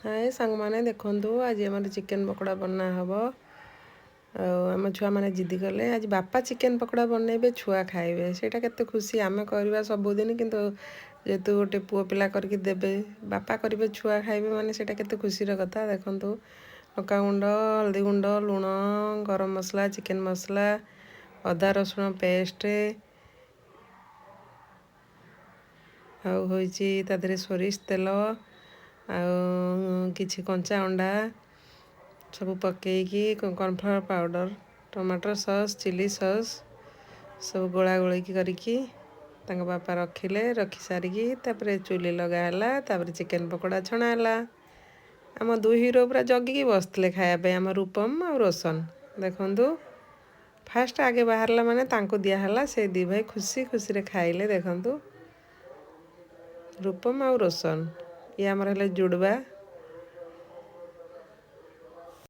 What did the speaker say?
ହାଏ ସାଙ୍ଗମାନେ, ଦେଖନ୍ତୁ, ଆଜି ଆମର ଚିକେନ୍ ପକୋଡ଼ା ବନା ହେବ। ଆଉ ଆମ ଛୁଆମାନେ ଜିଦି କଲେ, ଆଜି ବାପା ଚିକେନ୍ ପକୋଡ଼ା ବନେଇବେ, ଛୁଆ ଖାଇବେ। ସେଇଟା କେତେ ଖୁସି! ଆମେ କରିବା ସବୁଦିନ, କିନ୍ତୁ ଯେହେତୁ ଗୋଟେ ପୁଅ ପିଲା କରିକି ଦେବେ, ବାପା କରିବେ, ଛୁଆ ଖାଇବେ, ମାନେ ସେଇଟା କେତେ ଖୁସିର କଥା। ଦେଖନ୍ତୁ, ଲଙ୍କାଗୁଣ୍ଡ, ହଳଦୀ ଗୁଣ୍ଡ, ଲୁଣ, ଗରମ ମସଲା, ଚିକେନ୍ ମସଲା, ଅଦା ରସୁଣ ପେଷ୍ଟ, ଆଉ ହୋଇଛି ତା ଦେହରେ ସୋରିଷ ତେଲ ଆଉ କିଛି କଞ୍ଚା ଅଣ୍ଡା ସବୁ ପକେଇକି, cornflour powder, tomato sauce, chilli sauce ସବୁ ଗୋଳା ଗୋଳେଇକି କରିକି ତାଙ୍କ ବାପା ରଖିଲେ। ରଖି ସାରିକି ତାପରେ ଚୁଲି ଲଗା ହେଲା, ତାପରେ ଚିକେନ୍ ପକୋଡ଼ା ଛଣା ହେଲା। ଆମ ଦୁଇ ହିରୋ ପୁରା ଜଗିକି ବସିଥିଲେ ଖାଇବା ପାଇଁ, ଆମ ରୂପମ ଆଉ ରୋଶନ। ଦେଖନ୍ତୁ, ଫାଷ୍ଟ ଆଗେ ବାହାରିଲା ମାନେ ତାଙ୍କୁ ଦିଆହେଲା। ସେ ଦୁଇ ଭାଇ ଖୁସି ଖୁସିରେ ଖାଇଲେ। ଦେଖନ୍ତୁ, ରୂପମ ଆଉ ରୋଶନ, ଇଏ ଆମର ହେଲେ ଜୁଡ଼ବା।